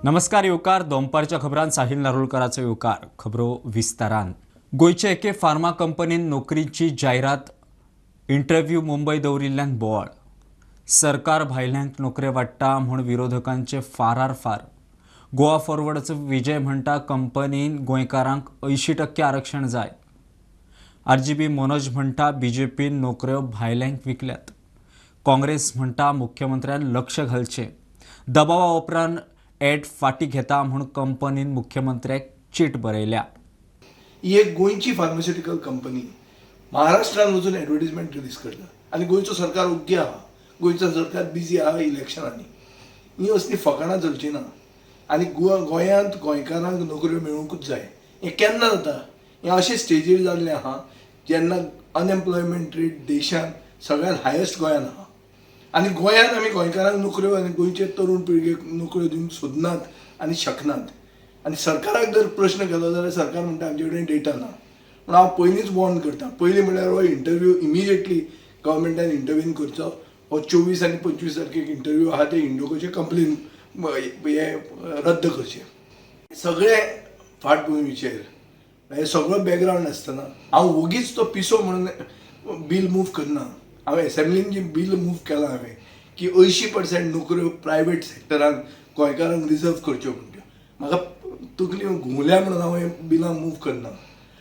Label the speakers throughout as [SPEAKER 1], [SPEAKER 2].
[SPEAKER 1] नमस्कार येवकार दोंपारच्या खबरान साहिल नारुलकराचो येवकार. खबरो विस्तारान. गोंयचे एके फार्मा कंपनीन नोकरीची जायरात इंटरव्यू मुंबय दवरिल्ल्यान बोवाळ. सरकार भायल्यांक नोकरे वाडटा म्हूण विरोधकांचे फारार फार. गोवा फॉरवर्डाचो विजय म्हणटा कंपनीन गोंयकारांक 80% आरक्षण जाय. आरजीपी मनोज म्हणटा बीजेपीन नोकऱ्यो भायल्यांक विकल्यात. काँग्रेस म्हणटा मुख्यमंत्र्यान लक्ष घालचें. दबावा उपरांत एड फाटी घेता म्हूण कंपनीन मुख्यमंत्र्याक चीट बरयल्या.
[SPEAKER 2] ही एक गोंयची फार्मास्युटिकल कंपनी महाराष्ट्रान वचून एडवर्टीजमेंट रिलीज करता आनी गोंयचो सरकार ओग्गी आहा. गोंयचो सरकार बिजी आहा इलेक्शनांनी. ही असली फकाणां चलची ना आनी गोंयांत गोंयकारांक नोकऱ्यो मेळुंकूच जाय. हें केन्ना जाता? हें अशें स्टेजीर जाल्लें आहा जेन्ना अनएम्प्लॉयमेंट रेट देशांत सगळ्यांत हायस्ट गोंयांत आहा आनी गोंयांत आमी गोंयकारांक नोकऱ्यो आनी गोंयचे तरुण पिळगेक नोकऱ्यो दिवंक सोदनात आनी शकनात. आनी सरकाराक जर प्रश्न केलो जाल्यार सरकार म्हणटा आमचे कडेन डेटा ना. पूण हांव पयलींच वॉर्न करता. पयलीं म्हणल्यार हो इंटरव्यू इमिजिएटली गव्हर्मेंटान इंटरव्हीन करचो. हो 24 आनी 25 तारखेक इंटरव्यू आहा ते इंडोकोचे कंप्लेन हे रद्द करचे. सगळे फाटभुंयेचेर हे सगळो बॅकग्रावंड आसतना हांव वोगीच तो पिसो म्हणून बील मूव करना. हांवें एसेंब्लीन जी बील मूव केलां हांवें की 80% नोकऱ्यो प्रायवेट सेक्टरान गोंयकारांक रिजर्व करच्यो म्हण त्यो म्हाका तकली घुंवल्या म्हणून हांव हें बिलां मूव करना.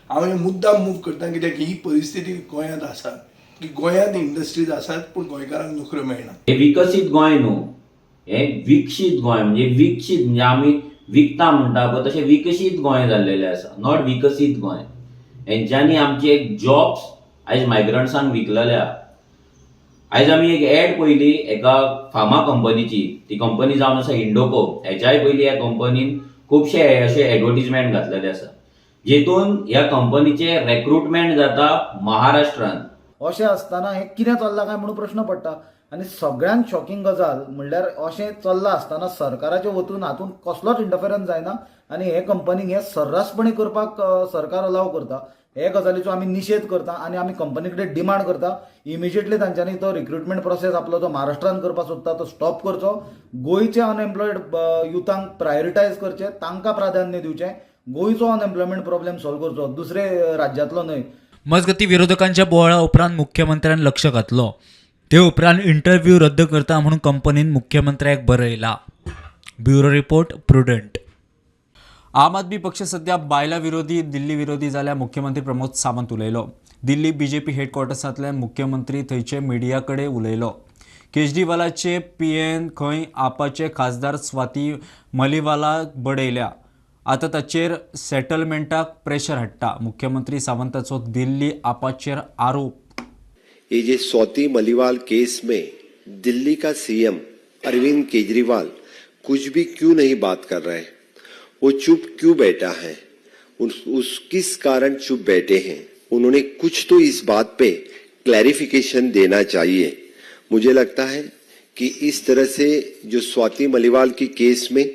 [SPEAKER 2] हांव हें मुद्दाम मूव करता कित्याक ही परिस्थिती गोंयांत आसा की गोंयांत इंडस्ट्रीज आसात पूण गोंयकारांक नोकऱ्यो मेळना.
[SPEAKER 3] हे विकसीत गोंय न्हू, हे विकसीत गोंय. म्हणजे विकसीत म्हणजे आमी विकता म्हणटा पळय तशें विकसीत गोंय जाल्लेलें आसा, not विकसीत गोंय. हेंच्यांनी आमचे जॉब्स आयज मायग्रंट्सांक विकलेले आहा. आयज आमी एक एड पळयली एका फार्मा कंपनीची. ती कंपनी जावन आसा इंडोको. हेच्याय पयलीं ह्या कंपनीन खुबशे अशे एडवर्टीजमेंट घातलेले आसा जेतून ह्या कंपनीचे रेक्रुटमेंट जाता महाराष्ट्रान.
[SPEAKER 4] अशें आसतना हें कितें चल्लां काय म्हणून प्रश्न पडटा. आनी सगळ्यांत शॉकिंग गजाल म्हणल्यार अशें चल्लां आसतना सरकाराच्या वतून हातूंत कसलोच इंटरफेरन्स जायना आनी हे कंपनीक हें सर्रासपणी करपाक सरकार अलाव करता. हे गजालीचो आमी निशेध करता आनी आमी कंपनी कडेन डिमांड करता, इमिजिएटली तांच्यांनी तो रिक्रुटमेंट प्रोसेस आपलो जो महाराष्ट्रान करपाक सोदता तो स्टॉप करचो. गोंयचे अनएम्प्लॉयड युथांक प्रायोरिटायज करचें, तांकां प्राधान्य दिवचें, गोंयचो अनएम्प्लॉयमेंट प्रॉब्लेम सॉल्व करचो, दुसरे राज्यांतलो न्हय.
[SPEAKER 1] मजगती विरोधकांच्या बोवाळा उपरांत मुख्यमंत्र्यान लक्ष घातलो. ते उपरांत इंटरव्यू रद्द करता म्हणून कंपनीन मुख्यमंत्र्याक बरयला. Bureau report, Prudent. आम आदमी पक्ष सध्या बायला विरोधी, दिल्ली विरोधी जाल्यार मुख्यमंत्री प्रमोद सावंत उलयलो. दिल्ली बीजेपी हेडक्वॉर्टर्सांतल्यान मुख्यमंत्री थंयचे मिडिया कडेन उलयलो. केजरीवालाचे पीएन खंय आपाचे खासदार स्वाती मलिवालाक बडयल्या. आतां ताचेर सेटलमेंटाक प्रेशर हाडटा. मुख्यमंत्री सावंताचो दिल्ली आपाचेर आरोप.
[SPEAKER 5] ये जो स्वाति मलिवाल केस में दिल्ली का सीएम अरविंद केजरीवाल कुछ भी क्यों नहीं बात कर रहे? वो चुप क्यों बैठा है? उस किस कारण चुप बैठे हैं? उन्होंने कुछ तो इस बात पे क्लैरिफिकेशन देना चाहिए. मुझे लगता है कि इस तरह से जो स्वाति मलिवाल की केस में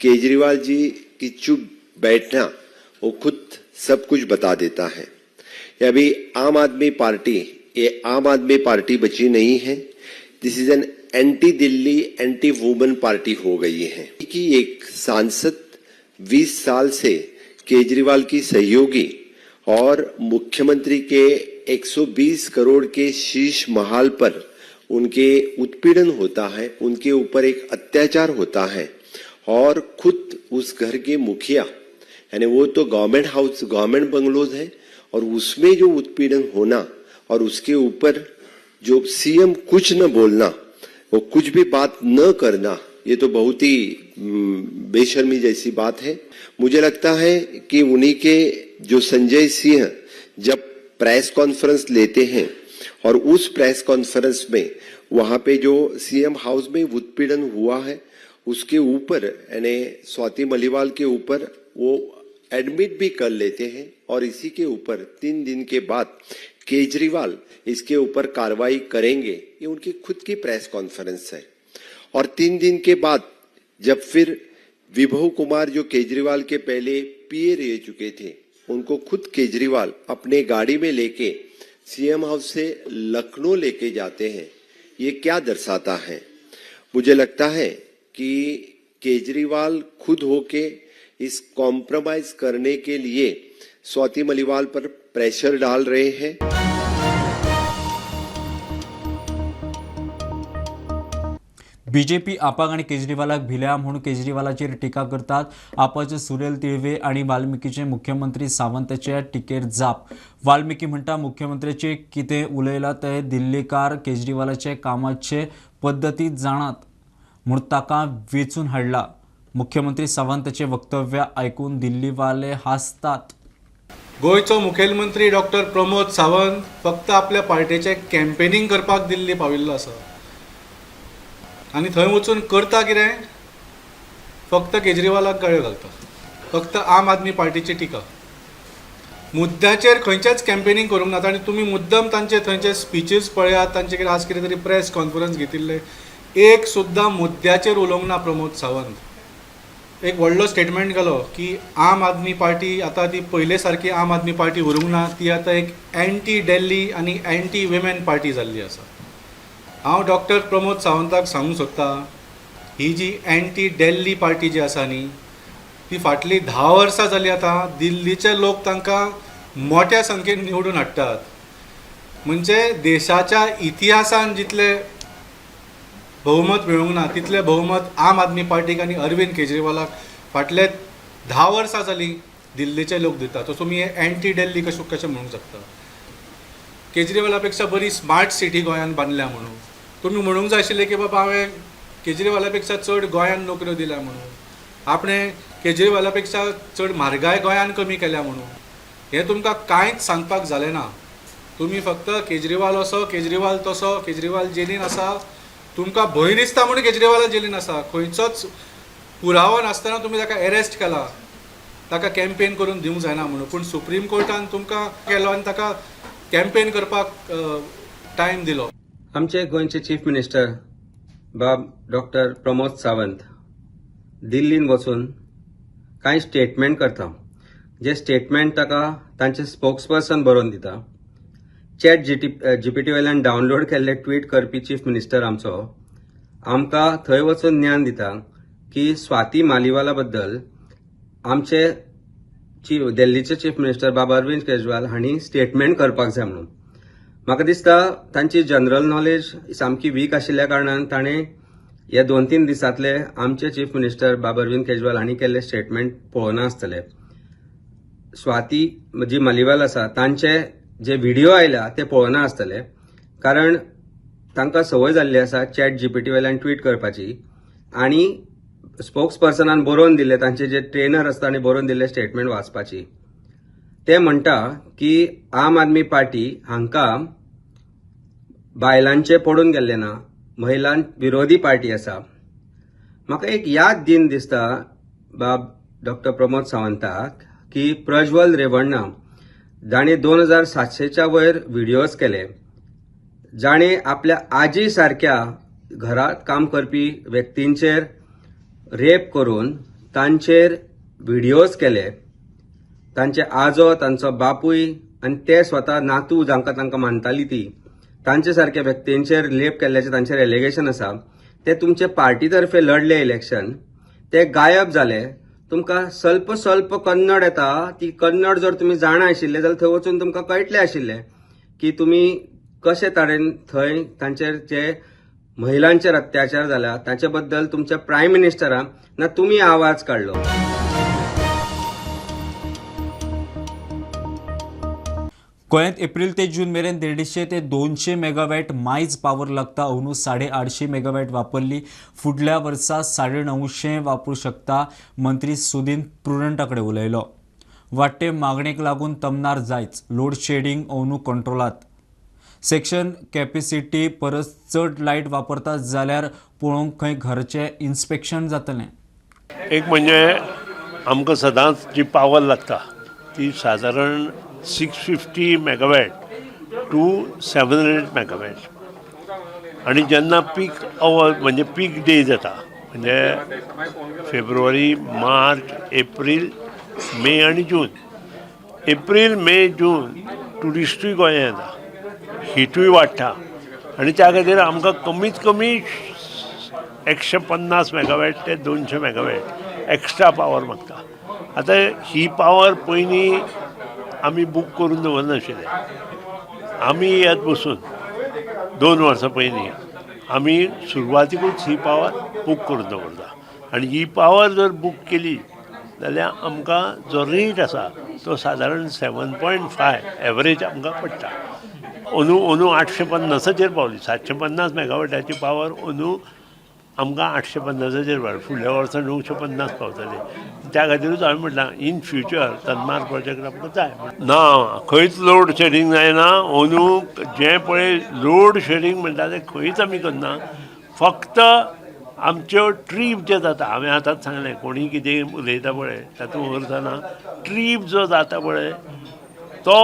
[SPEAKER 5] केजरीवाल जी की चुप बैठना, वो खुद सब कुछ बता देता है. ये अभी आम आदमी पार्टी, ये आम आदमी पार्टी बची नहीं है. This is an anti Delhi, anti woman party हो गई है कि एक सांसद, 20 साल से केजरीवाल की सहयोगी और मुख्यमंत्री के 120 करोड़ के शीश महल पर उनके उत्पीड़न होता है, उनके ऊपर एक अत्याचार होता है और खुद उस घर के मुखिया, यानी वो तो गवर्नमेंट हाउस, गवर्नमेंट बंगलोज है और उसमें जो उत्पीड़न होना और उसके ऊपर जो सीएम कुछ न बोलना, वो कुछ भी बात न करना, ये तो बहुत ही बेशर्मी जैसी बात है. मुझे लगता है कि उन्हीं के जो संजय सिंह जब प्रेस कॉन्फ्रेंस लेते हैं और उस प्रेस कॉन्फ्रेंस में वहां पे जो सीएम हाउस में उत्पीड़न हुआ है, उसके ऊपर, यानी स्वाति मलिवाल के ऊपर वो एडमिट भी कर लेते हैं और इसी के ऊपर 3 दिन के बाद केजरीवाल इसके ऊपर कार्रवाई करेंगे, ये उनकी खुद की प्रेस कॉन्फ्रेंस है. और 3 दिन के बाद जब फिर विभव कुमार, जो केजरीवाल के पहले पीए रह चुके थे, उनको खुद केजरीवाल अपने गाड़ी में लेके सीएम हाउस से लखनऊ लेके जाते हैं, ये क्या दर्शाता है? मुझे लगता है कि केजरीवाल खुद होके इस कॉम्प्रोमाइज करने के लिए स्वाति मलिवाल पर प्रेशर डाल रहे हैं।
[SPEAKER 1] बीजेपी आपाक आनी केजरीवालाक भिल्या म्हूण केजरीवालाचेर टिका करतात. आपाचे सुरेल तिळवे आनी वाल्मिकीचे मुख्यमंत्री सावंताच्या टिकेर जाप. वाल्मिकी म्हणटा मुख्यमंत्र्याचे कितें उलयला ते दिल्लीकार केजरीवालाचे कामाचे पद्दती जाणात म्हूण ताका वेंचून हाडला. मुख्यमंत्री सावंताचे वक्तव्य आयकून दिल्लीवाले हांसतात.
[SPEAKER 6] गोंयचो मुखेलमंत्री डॉक्टर प्रमोद सावंत फक्त आपल्या पार्टेचें कॅम्पेनींग करपाक दिल्ली पाविल्लो आसा आनी थंय वचून करता कितें, फक्त केजरीवालाक गाळयो घालता, फक्त आम आदमी पार्टीची टिका. मुद्द्याचेर खंयचेच कॅम्पेनींग करूंक नात आनी तुमी मुद्दम तांचे थंयचे स्पिचीस पळयात, तांचे कितें आज कितें तरी प्रेस कॉन्फरन्स घेतिल्ले, एक सुद्दां मुद्द्याचेर उलोवंक ना प्रमोद सावंत. एक व्हडलो स्टेटमेंट घालो की आम आदमी पार्टी आतां ती पयले सारकी आम आदमी पार्टी उरूंक ना, ती आतां एक एंटी दिल्ली आनी एंटी विमेन पार्टी जाल्ली आसा. हांव डॉक्टर प्रमोद सावंताक सांगूंक सोदतां, ही जी एंटी दिल्ली पार्टी जी आसा न्ही, ती फाटलीं 10 वर्सां जालीं आतां दिल्लीचे लोक तांकां मोट्या संख्येन निवडून हाडटात. म्हणजे देशाच्या इतिहासान जितले बहुमत मेळूंक ना तितलें बहुमत आम आदमी पार्टीक आनी अरविंद केजरीवालाक फाटले 10 वर्सां जालीं दिल्लीचे लोक दितात. सो तुमी हे एंटी दिल्ली कशें कशें म्हणूंक शकता? केजरीवाला पेक्षा बरी स्मार्ट सिटी गोंयांत बांदल्या म्हणून तुमी म्हणूंक जाय आशिल्लें की बाबा हांवें केजरीवाला पेक्षा चड गोंयांत नोकऱ्यो दिल्या म्हणून, आपणें केजरीवाला पेक्षा चड म्हारगाय गोंयांत कमी केल्या म्हणून. हें तुमकां कांयच सांगपाक जालें ना. तुमी फक्त केजरीवाल असो, केजरीवाल तसो, केजरीवाल जेलीन आसा, तुमकां भंय दिसता म्हणून केजरीवाल जेलीन आसा. खंयचोच पुरावो नासतना तुमी ताका एरेस्ट केला, ताका कॅम्पेन करून दिवंक जायना म्हणून. पूण सुप्रीम कोर्टान तुमकां केलो आनी ताका कॅम्पेन करपाक टायम दिलो.
[SPEAKER 7] आमचे गोंयचे चीफ मिनिस्टर बाब डॉक्टर प्रमोद सावंत दिल्लीन वचून कांय स्टेटमेंट करता, जे स्टेटमेंट ताका तांचे स्पोक्सपर्सन बरोवन दिता. चॅट जीपीटी वयल्यान डावनलोड केल्ले ट्वीट करपी चीफ मिनिस्टर आमचो आमकां थंय वचून ज्ञान दिता की स्वाती मालिवाला बद्दल आमचे दिल्लीचे चीफ मिनिस्टर बाबा अरविंद केजरीवाल हांणी स्टेटमेंट करपाक जाय म्हणून. म्हाका दिसता तांची जनरल नॉलेज सामकी वीक आशिल्ल्या कारणान ताणें हे 2-3 दिसांतले आमचे चीफ मिनिस्टर बाबा अरविंद केजरीवाल हांणी केल्ले स्टेटमेंट पळोवना आसतले. स्वाती जी मालिवाल आसा तांचे जे व्हिडिओ आयल्या ते पळोवना आसतले, कारण तांकां संवय जाल्ली आसा चॅट जीपीटी वयल्यान ट्वीट करपाची आनी स्पोक्स पर्सनान बरोवन दिल्ले तांचे जे ट्रेनर आसता आनी बरोवन दिल्ले स्टेटमेंट वाचपाची. ते म्हणटा की आम आदमी पार्टी हांकां बायलांचे पडून गेल्ले ना, महिलां विरोधी पार्टी आसा. म्हाका एक याद दिन दिसता बाब डॉक्टर प्रमोद सावंताक की प्रज्वल रेवण्णा जाणे 2700 वयर व्हिडियोज केले, जाणे आपल्या आजी सारक्या घरांत काम करपी व्यक्तींचेर रेप करून तांचेर व्हिडियोज केले, तांचे आजो, तांचो बापूय आनी ते स्वता नातू जांकां तांकां मानताली ती तांचे सारक्या व्यक्तींचेर रेप केल्ल्याचें तांचेर एलिगेशन आसा. ते तुमचे पार्टी तर्फे लढले इलेक्शन, ते गायब जाले. तुमकां स्वल्प स्वल्प कन्नड येता, ती कन्नड जर तुमी जाणा आशिल्ले जाल्यार थंय वचून तुमकां कळटलें आशिल्लें की तुमी कशे तरेन थंय तांचेर जे महिलांचेर अत्याचार जाला ताचे बद्दल तुमच्या प्रायम मिनिस्टरान ना तुमी आवाज काडलो.
[SPEAKER 1] गोंयांत एप्रिल ते जून मेरेन 150 ते 200 मेगावॅट मायज पावर लागता. अंदू 850 मेगावॅट वापरली, फुडल्या वर्सा 950 वापरूं शकता. मंत्री सुदीन प्रुडंटा कडेन उलयलो. वाडटे मागणेक लागून तमनार जायच, लोड शेडिंग अंदू कंट्रोलांत. सेक्शन कॅपेसिटी परस चड लायट वापरतात जाल्यार पळोवंक खंय घरचें इन्स्पेक्शन जातलें.
[SPEAKER 8] एक म्हणजे आमकां सदांच जी पावर लागता ती सादारण 650 मेगावॅट टू 700 मेगावॅट, आनी जेन्ना पीक our म्हणजे पीक डे जाता म्हणजे फेब्रुवारी, मार्च, एप्रील, मे आनी जून. एप्रील, मे, जून ट्युरिस्टूय गोंयांत येता, हिटूय वाडटा आनी त्या खातीर आमकां कमीत कमी 150 मेगावॅट ते 200 मेगावॅट एक्स्ट्रा पावर मागता. आतां ही पावर पयलीं आमी बूक करून दवरनाशिल्ले. आमी येत बसून 2 वर्सां पयलीं आमी सुरवातीकूच ही पावर बूक करून दवरता आनी ही पावर जर बूक केली जाल्यार आमकां जो रेट आसा तो सादारण 7.5 एवरेज आमकां पडटा. अंदू अंदू 850चेर पावली. 750 मेगावॅटाची पावर अंदू आमकां 850चेर पावली. फुडल्या वर्सा 950 पावतले. त्या खातीरूच हांवें म्हटलां इन फ्युचर तन्मार प्रोजेक्ट आमकां जाय. ना, खंयच लोड शेडींग जायना. अंदू जें पळय लोड शेडींग म्हणटा तें खंयच आमी करना. फक्त आमच्यो ट्रीप जे जाता, हांवें आतांच सांगलें कोणी कितें उलयता पळय तातूंत अर्थ ना. ट्रीप जो जाता पळय तो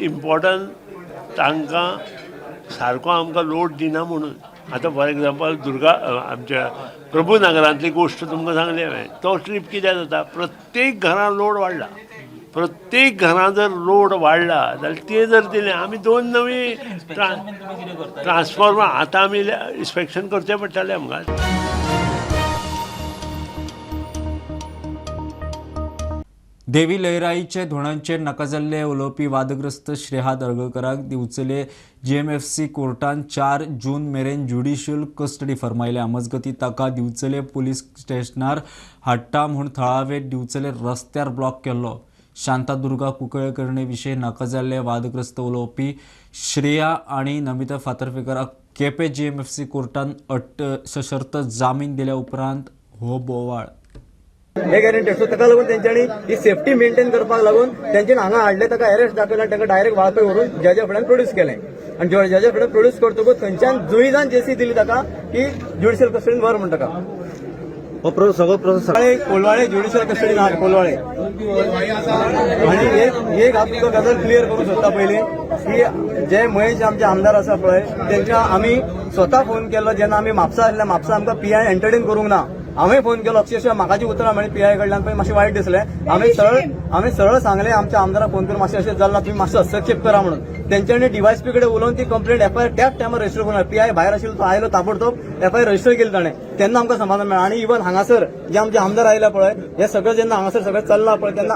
[SPEAKER 8] इम्पोर्टंट, तांकां सारको आमकां लोड दिना म्हणून. आतां फॉर एग्जाम्पल दुर्गा आमच्या प्रभुनगरांतली गोश्ट तुमकां सांगली हांवें. तो ट्रीप कित्याक जाता, प्रत्येक घरां लोड वाडला. प्रत्येक घरां जर लोड वाडला जाल्यार ते जर दिलें आमी 2 नवी ट्रान्सफॉर्मर आतां आमी इन्स्पेक्शन करचें पडटलें आमकां.
[SPEAKER 1] देवी लयराईचे धोणांचेर नाका जाल्ले उलोवपी वादग्रस्त श्रेया दर्गकराक दिवचले जीएमएफसी कोर्टान 4 जून मेरेन ज्युडिशियल कस्टडी फर्मायल्या. मजगती ताका दिवचले पुलीस स्टेशनार हाडटा म्हूण थळावे दिवचले रस्त्यार ब्लॉक केल्लो. शांतादुर्गा कुंकळ्ळेकर विशीं नाका जाल्ले वादग्रस्त उलोवपी श्रेया आनी नमिता फातर्पेकराक केपें जीएमएफसी कोर्टान सशर्त जामीन दिल्या उपरांत हो बोवाळ.
[SPEAKER 9] हे गॅरंटेड. सो ताका लागून तेंच्यांनी ही सेफ्टी मेंटेन करपाक लागून तेंच्यांनी हांगा हाडले, ताका अरेस्ट दाखयला आनी तांकां डायरेक्ट वाळपय व्हरून जजा फुड्यान प्रोड्यूस केलें. आनी जजा फुड्यान प्रोड्यूस करतकूच थंयच्यान जुईजान जेसी दिली ताका की ज्युडिशियल कस्टडीन व्हर म्हण ताका.
[SPEAKER 4] हो सगळो प्रोसेस
[SPEAKER 9] कोलवाळे ज्युडिशियल कस्टडीन आहा कोलवाळे. आनी एक हांव तुमकां गजाल क्लियर करूंक सोदता पयलीं की जे महेश आमचे आमदार आसा पळय तेंच्या आमी स्वता फोन केल्लो जेन्ना आमी म्हापसा आसले. म्हापसा आमकां पीआय एंटरटेन करूंक ना. हांवें फोन केलो, अक्षरशः म्हाका जी उतरां मेळ्ळी पीआय कडल्यान पळय मातशें वायट दिसलें. हांवें सरळ सांगलें आमच्या आमदाराक फोन करून, मातशें अशें जालां, तुमी मातसो हस्तक्षेप करा म्हणून. तेंच्यांनी डीवायएसपी कडेन उलोवन ती कंप्लेंट एफआयआर त्याच टायमार रजिस्टर करून, पीआय भायर आशिल्लो तो आयलो, ताबडतोब एफआयआर रजिस्टर केली ताणें. तेन्ना आमकां समाधान मेळ्ळें. आनी इवन हांगासर जे आमचे आमदार आयले पळय, हे सगळें जेन्ना हांगासर सगळें चल्लां पळय तेन्ना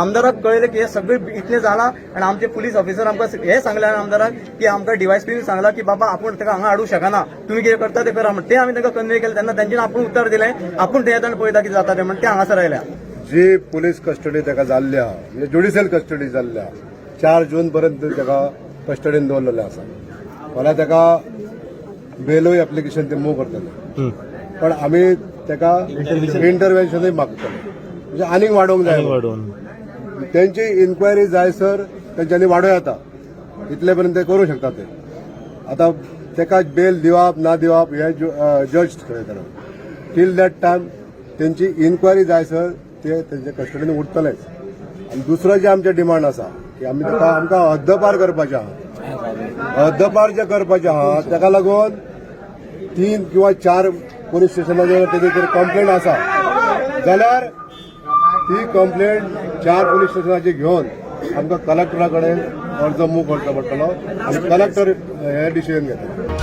[SPEAKER 9] आमदाराक कळयलें की हे सगळें इतलें जालां. आनी आमचे पुलीस ऑफिसर आमकां हें सांगलें आमदाराक की आमकां डीवायएसपी सांगलां की बाबा आपूण ताका हांगा हाडूंक शकना, तुमी कितें करता तें करा म्हण. ते आमी तांकां कन्वे केलें तेन्ना तेंच्यांनी आपूण उत्तर दिलें, आपूण थंय येता आनी पळयता कितें जाता तें म्हण. ते हांगासर आयल्या.
[SPEAKER 10] जी पुलीस कस्टडी ताका जाल्ली आहा, म्हणजे ज्युडिशियल कस्टडी जाल्ली आहा, 4 जून पर्यंत ताका कस्टडीन दवरलेलें आसा. फाल्यां ताका बेलूय एप्लिकेशन ते मूव करतले, पण आमी ताका इंटरव्हेन्शनूय मागतले, म्हणजे आनीक वाडोवंक जाय. तेंची इन्क्वायरी जाय सर तेंच्यांनी वाडोवं येता, इतले पर्यंत ते करूं शकता ते. आतां ताका बेल दिवप ना दिवप हे जज थरयतलो. टील that time तेंची इन्क्वायरी जाय सर ते तेंच्या कस्टडीन उरतलेच. आनी दुसरो जे आमचे डिमांड आसा की आमी ताका आमकां हद्दपार करपाचें आहा. हद्दपार जे करपाचें आहा ताका लागून 3 किंवा 4 पुलीस स्टेशनाचेर तेजी जर कंप्लेंट आसा जाल्यार ती कंप्लेंट 4 पुलीस स्टेशनाची घेवन आमकां कलेक्टरा कडेन अर्ज मूव करचो पडटलो आनी कलेक्टर हे डिसिजन घेतलो.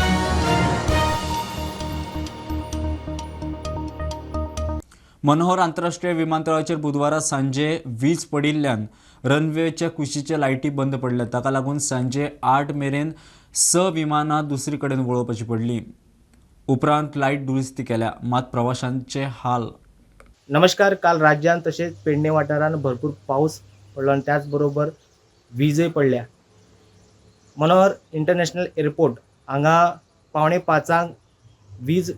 [SPEAKER 1] मनोहर आंतरराष्ट्रीय विमानतळाचेर बुधवारा सांजे वीज पडिल्ल्यान रनवेच्या कुशीचे लायटी बंद पडल्या. ताका लागून सांजे 8 मेरेन 6 विमानां दुसरी कडेन वळोवपाची पडली. उपरांत लायट दुरुस्ती केल्या, मात प्रवाशांचे हाल.
[SPEAKER 11] नमस्कार. काल राज्यांत तशेंच पेडणे वाठारांत भरपूर पावस पडलो आनी त्याच बरोबर वीजय पडल्या. मनोहर इंटरनॅशनल एअरपोर्ट हांगा 4:45 वीज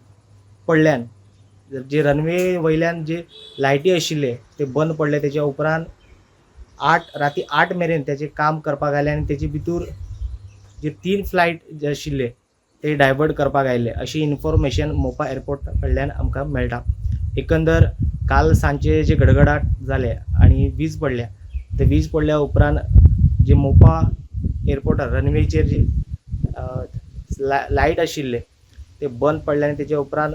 [SPEAKER 11] पडल्यान जे रनवे वयल्यान जे लायटी आशिल्ले ते बंद पडले. तेच्या उपरांत 8 राती 8 मेरेन तेचें काम करपाक आयलें आनी तेचे भितूर जे 3 फ्लायट जे आशिल्ले ते डायवर्ट करपाक आयले अशी इन्फॉर्मेशन मोपा एअरपोर्ट कडल्यान आमकां मेळटा. एकंदर काल सांजचे जे गडगडाट जाले आनी वीज पडल्या, ते वीज पडल्या उपरांत जे मोपा एअरपोर्टार रनवेचेर जे लायट आशिल्ले ते बंद पडले आनी तेच्या उपरांत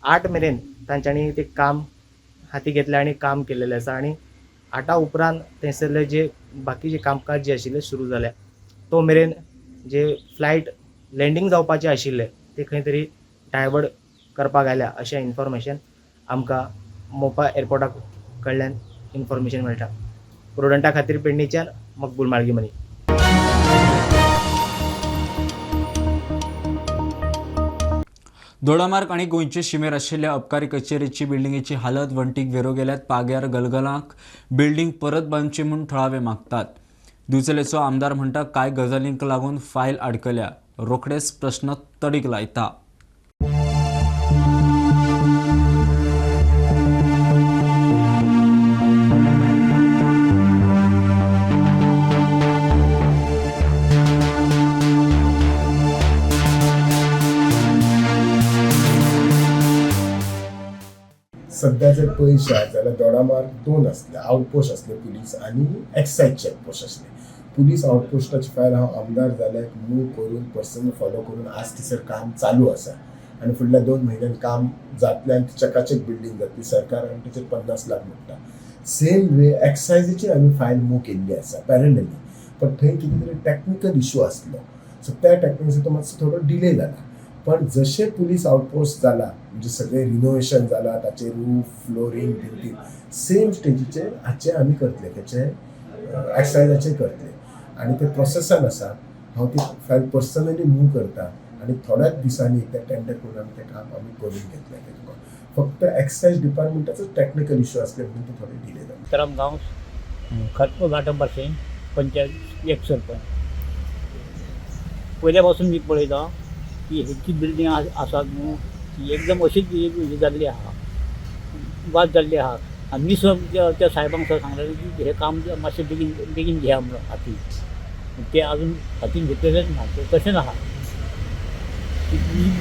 [SPEAKER 11] 8 मेरेन तांच्यांनी ते काम हाती घेतलें आनी काम केलेलें आसा. आनी 8 उपरांत थंयसरले जे बाकीचे कामकाज जे आशिल्ले सुरू जाले. तो मेरेन जे फ्लायट लँडींग जावपाचे आशिल्ले ते खंय तरी डायवर्ट करपाक आयल्या अशें इन्फॉर्मेशन आमकां मोपा एअरपोर्टा कडल्यान इन्फॉर्मेशन मेळटा. प्रुडंटा खातीर पेडणेच्यान मकबूल माळगीमनी.
[SPEAKER 1] दोडामार्ग आनी गोंयचे शिमेर आशिल्ल्या अबकारी कचेरेची बिल्डिंगेची हालत वण्टीक वेरो गेल्यात. पाग्यार गलगलांक बिल्डिंग परत बांदची म्हूण थळावे मागतात. दिवचलेचो आमदार म्हणटा कांय गजालींक लागून फायल आडकल्या, रोखडेच प्रश्न तडीक लायता.
[SPEAKER 12] सध्या जर पळयशात जाल्यार दोडामार्ग दोन आसले आवटपोस्ट आसले पुलीस आनी एक्सायज चॅकपोस्ट आसले. पुलीस आवटपोस्टाची फायल हांव आमदार जाल्यार मूव करून पर्सनल फॉलो करून आज थंयसर काम चालू आसा आनी फुडल्या 2 म्हयन्यान काम जातलें आनी चकाचक बिल्डींग जातली. सरकार आनी तेचेर 50 लाख म्हणटा. सेम वे एक्सायजीची आमी फायल मूव केल्ली आसा पॅरलली, पण थंय कितें तरी टॅक्निकल इशू आसलो, सो त्या टॅक्निकल तो मातसो थोडो डिले जाला. पण जशें पुलीस आवटपोस्ट जाला म्हणजे सगळें रिनोवेशन जाला, ताचे रूफ फ्लोरींग भिंती सेम स्टेजीचेर हाचे आमी करतले, तेचे एक्सायजाचे करतले आनी ते प्रोसेसान आसा. हांव ती फायल पर्सनली मूव करता आनी थोड्याच दिसांनी ते टेंडर करून आमी तें काम आमी करून घेतले. ते तुका फक्त एक्सायज डिपार्टमेंटाचो टॅक्निकल इशू आसले म्हणून ते थोडे डिले जाले.
[SPEAKER 13] सीताराम गांव, खरपूर भाटंबारशें पंचायत एक सरपंच. पयल्या पासून मी पळयता की हेची बिल्डींग आसा न्हू ती एकदम अशीच ही जाल्ली आहा, वाद जाल्ली आहा. आनी मी सुद्दां त्या साहेबांक सुद्दां सांगलेलें की हें काम मातशें बेगीन बेगीन घेया म्हणून हातीन, ते अजून हातीन घेतलेलेंच ना, ते तशेंच आहा.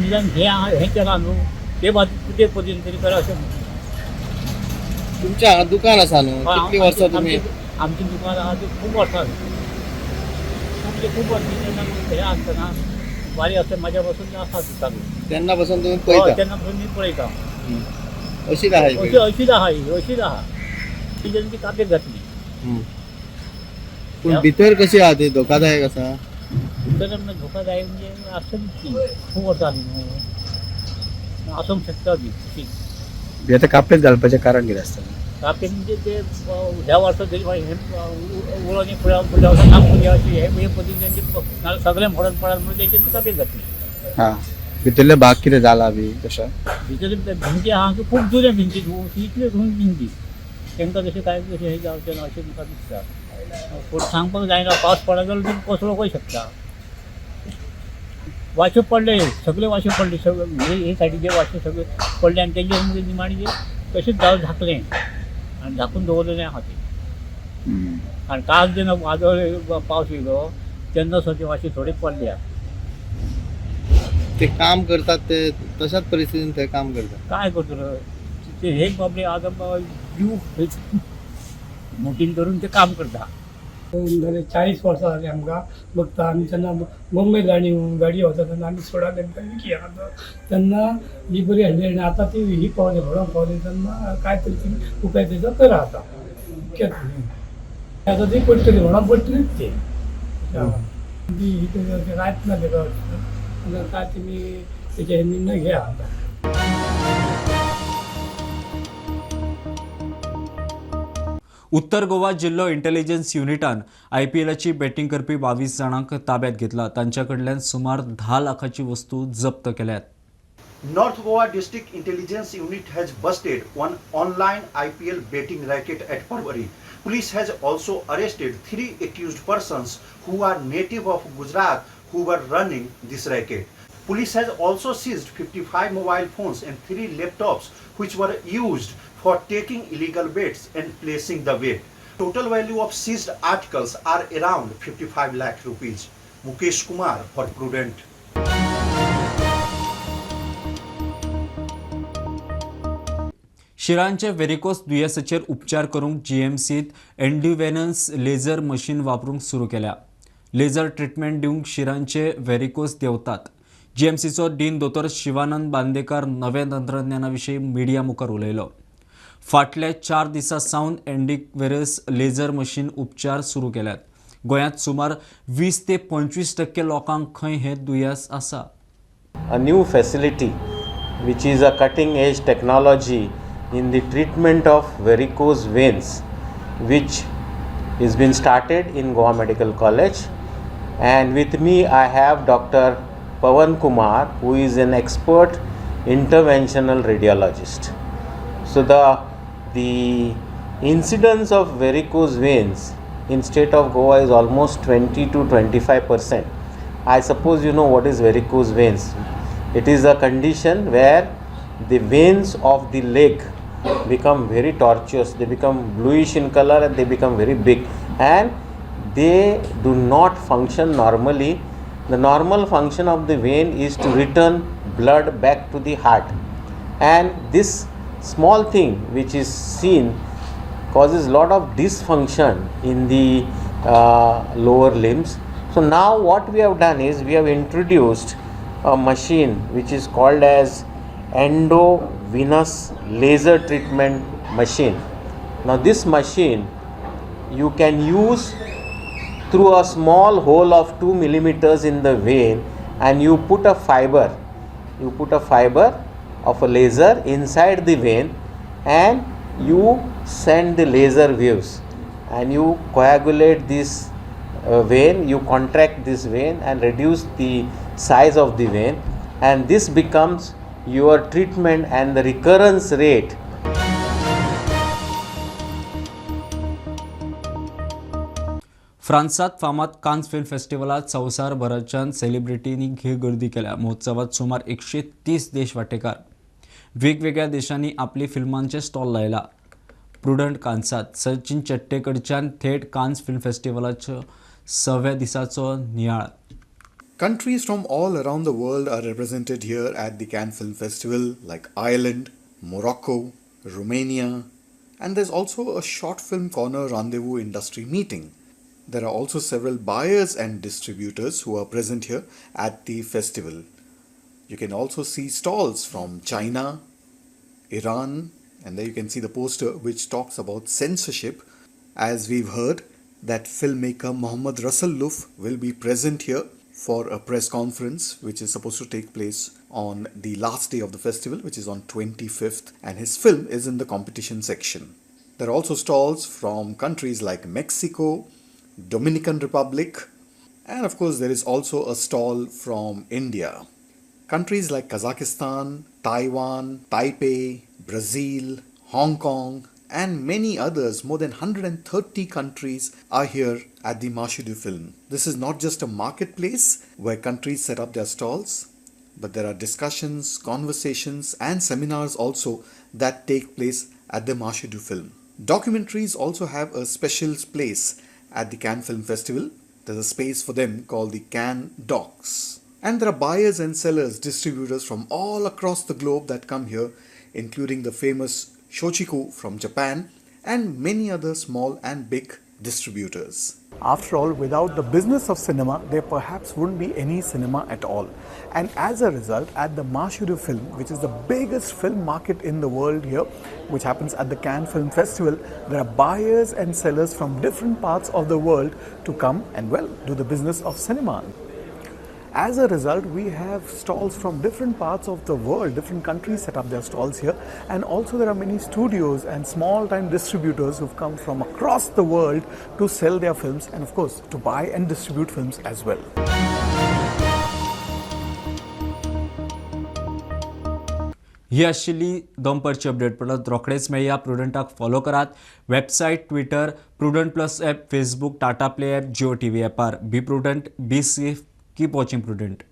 [SPEAKER 13] निदान हें आहा हें केलां न्हू ते बाजू ते पद्दतीन तरी करा अशें.
[SPEAKER 14] तुमच्या हांगा दुकान आसा न्हू, कितलीं वर्सां तुमी?
[SPEAKER 13] आमचें दुकान आहा तें खूब वर्सां, म्हणजे खूब वर्सां जेन्ना हें आसतना वारी आसतना म्हाज्या पासून आसा चालू.
[SPEAKER 14] तेन्ना पासून तुमी पळयता?
[SPEAKER 13] तेन्ना पासून मी पळयता.
[SPEAKER 14] अशीच आहा?
[SPEAKER 13] अशीच आहा, अशीच आहा. ती ती कापेक घातली.
[SPEAKER 14] पूण भितर कशी आहा ती, धोकादायक आसा?
[SPEAKER 13] भितर धोकादायक म्हणजे आसतली ती, खूब वर्सां जालीं न्हू, आसूंक शकता ती तशी.
[SPEAKER 15] आतां कापेत घालपाचें कारण कितें आसतलें?
[SPEAKER 13] कापेत म्हणजे ते ह्या वर्सा तरी हें उलोवणी फुडल्या फुडल्या वर्सा काम करुया अशें हे पद्दतीन तेंचे सगळें मोडून पडात म्हणून तेंचे कापेत घातली.
[SPEAKER 15] हां, भितरले भाग कितें जाला बी तशें?
[SPEAKER 13] भितर भिंती आहा खूब जुन्या भिंती, इतल्यो जुन्यो भिंती तांकां तशें कांय तशें हें जावचें ना अशें म्हाका दिसता. पूण सांगपाक जायना, पावस पडत जाल्यार ती कोसळूंकय शकता. वाशे पडले, सगळे वाशे पडले, सगळे हे सायडीचे वाशे सगळे पडले आनी तेंचे मागीर निमाणें तशेंच जाळ झाकलें आनी झाकून दवरलेलें आहा तें. आनी काल जेन्ना वादळ पावस येयलो तेन्ना सुद्दां ते वाशे थोडे पडल्या.
[SPEAKER 14] ते काम करतात ते तशाच परिस्थितीन ते काम करतात.
[SPEAKER 13] काय करतलो ते, हे बाबडे आतां जीव मोटीन धरून ते काम करता.
[SPEAKER 16] 40 वर्सां जालीं आमकां बघता. आमी जेन्ना मुंबय गाडी गाडी वता तेन्ना आमी सोडा तेंकां विकी आतां तेन्ना ही बरी आसली आनी आतां ती ही पावली घडोवंक पावली तेन्ना काय तरी ती उपाय तेजो करा आतां. आतां ती पडटली घडोवंक पडटलीच ती. ती ही कांयच ना तेका, काय तुमी तेजे निर्णय घेया आतां.
[SPEAKER 1] उत्तर गोवा जिल्लो इंटेलिजन्स युनिटान आयपीएलाची बॅटींग करपी 22 जाणांक ताब्यात घेतला. तांच्या कडल्यान सुमार 10 लाखाची वस्तू जप्त केल्यात.
[SPEAKER 17] North Goa District Intelligence Unit has busted one online IPL betting racket at Porvorim. Police has also arrested 3 accused persons who are native of Gujarat who were running this racket. Police has also seized 55 mobile phones and 3 laptops which were used for taking illegal bets and placing the bet. Total value of seized articles are around 55 lakh rupees. Mukesh Kumar for Prudent.
[SPEAKER 1] शिरांचे व्हेरिकोस दुयेंसाचेर उपचार करूंक जीएमसीत एन्ड्युवेनस laser machine वापरूंक सुरू केल्या. Laser treatment दिवंक शिरांचे व्हेरिकोस देंवतात. जीएमसीचो dean दोतोर शिवानंद बांदेकर नव्या तंत्रज्ञाना विशीं मिडिया मुखार उलयलो. फाटल्या 4 दिसां सावन एन्ड्युवेनस लेझर मशीन उपचार सुरू केल्यात. गोंयांत सुमार 20 ते 25% लोकांक खंय हें दुयेंस आसा.
[SPEAKER 18] A new facility which is a cutting edge technology in the treatment of varicose veins, which is been started in Goa Medical College. And with me I have Dr. Pawan Kumar, who is an expert interventional radiologist. So the incidence of varicose veins in state of Goa is almost 20 to 25%. I suppose you know what is varicose veins. It is a condition where the veins of the leg become very tortuous, they become bluish in color and they become very big, and they do not function normally. The normal function of the vein is to return blood back to the heart, and this small thing which is seen causes lot of dysfunction in the lower limbs. So now what we have done is we have introduced a machine which is called as endovenous laser treatment machine. Now this machine you can use through a small hole of 2 millimeters in the vein, and you put a fiber, of a laser inside the vein, and you send the laser waves and you coagulate this vein, you contract this vein and reduce the size of the vein, and this becomes your treatment, and the recurrence rate.
[SPEAKER 1] फ्रांसात फामाद Cannes film फेस्टिवलात संवसारभराच्यान सेलिब्रिटींनी घे गर्दी केल्या. महोत्सवात सुमार 130 देश वांटेकार. वेगवेगळ्या देशांनी आपली फिल्मांचे स्टॉल लायला. प्रुडंट कान्सात सचिन चट्टेकडच्यान थेट कान्स फिल्म फेस्टिवलाचो 6व्या दिसाचो नियाळ.
[SPEAKER 19] Countries from all around the world are represented here at the Cannes Film Festival, like Ireland, Morocco, Romania, and there's also a short film corner rendezvous industry meeting. There are also several buyers and distributors who are present here at the festival. You can also see stalls from China, Iran, and there you can see the poster which talks about censorship. As we've heard, that filmmaker Mohammad Rasul Luf will be present here for a press conference which is supposed to take place on the last day of the festival, which is on 25th, and his film is in the competition section. There are also stalls from countries like Mexico, Dominican Republic, and of course there is also a stall from India. Countries like Kazakhstan, Taiwan, Taipei, Brazil, Hong Kong, and many others, more than 130 countries are here at the Marché du Film. This is not just a marketplace where countries set up their stalls, but there are discussions, conversations, and seminars also that take place at the Marché du Film. Documentaries also have a special place at the Cannes Film Festival. There's a space for them called the Cannes Docs. And there are buyers and sellers, distributors from all across the globe that come here, including the famous Shochiku from Japan and many other small and big distributors. After all, without the business of cinema, there perhaps wouldn't be any cinema at all. And as a result, at the Marché du Film, which is the biggest film market in the world here, which happens at the Cannes Film Festival, there are buyers and sellers from different parts of the world to come and, well, do the business of cinema. As a result, we have stalls from different parts of the world, different countries set up their stalls here, and also there are many studios and small-time distributors who've come from across the world to sell their films and of course to buy and distribute films as well.
[SPEAKER 1] ही आशिल्ली दनपारची update. परत रोखडेच मेळया. प्रुडंटाक follow करात. Website, Twitter, Prudent plus app, Facebook, Tata Play app, Jio TV ॲपार. Be prudent, be safe, keep watching Prudent.